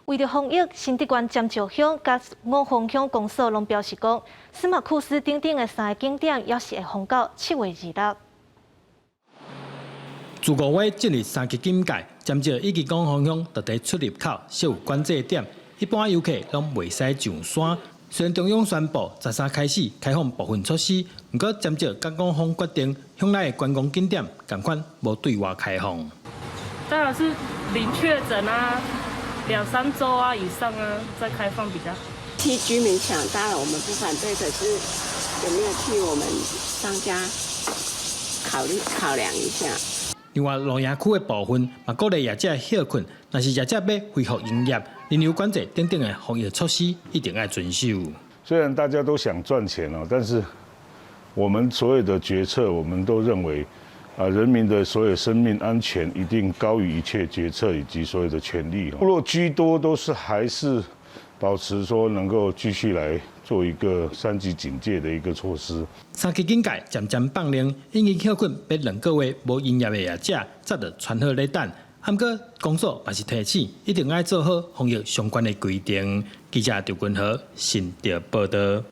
為著防疫，新竹縣尖石鄉佮五峰鄉公所攏表示講，司馬庫斯等等的三个景點，猶是會封到7月26。自5月進入三級警戒，尖石以及五峰鄉就佇出入口設有管制點，一般遊客攏袂使上山。雖然中央宣布13開始開放部分措施，毋過尖石佮五峰決定鄉內的觀光景點仝款無對外開放。當然是零確診啊，兩三週啊以上啊，再開放比較好。替居民想，當然我們不反對，可是有沒有替我們商家考慮考量一下？另外，露營區的部分嘛，鼓勵業者歇睏，若是業者欲恢復營業，人流管制等等的防疫措施一定愛遵守。雖然大家都想賺錢哦，但是我們所有的決策，我們都認為啊，人民的所有生命安全一定高於一切決策以及所有的權利。若居多都是還是保持說能夠繼續來做一個三級警戒的一個措施。三級警戒漸漸放涼，已經歇睏欲2個月無營業的業者，早就穿好咧等。毋過公所嘛是提醒，一定愛做好防疫相關的規定。記者張君和新竹報導。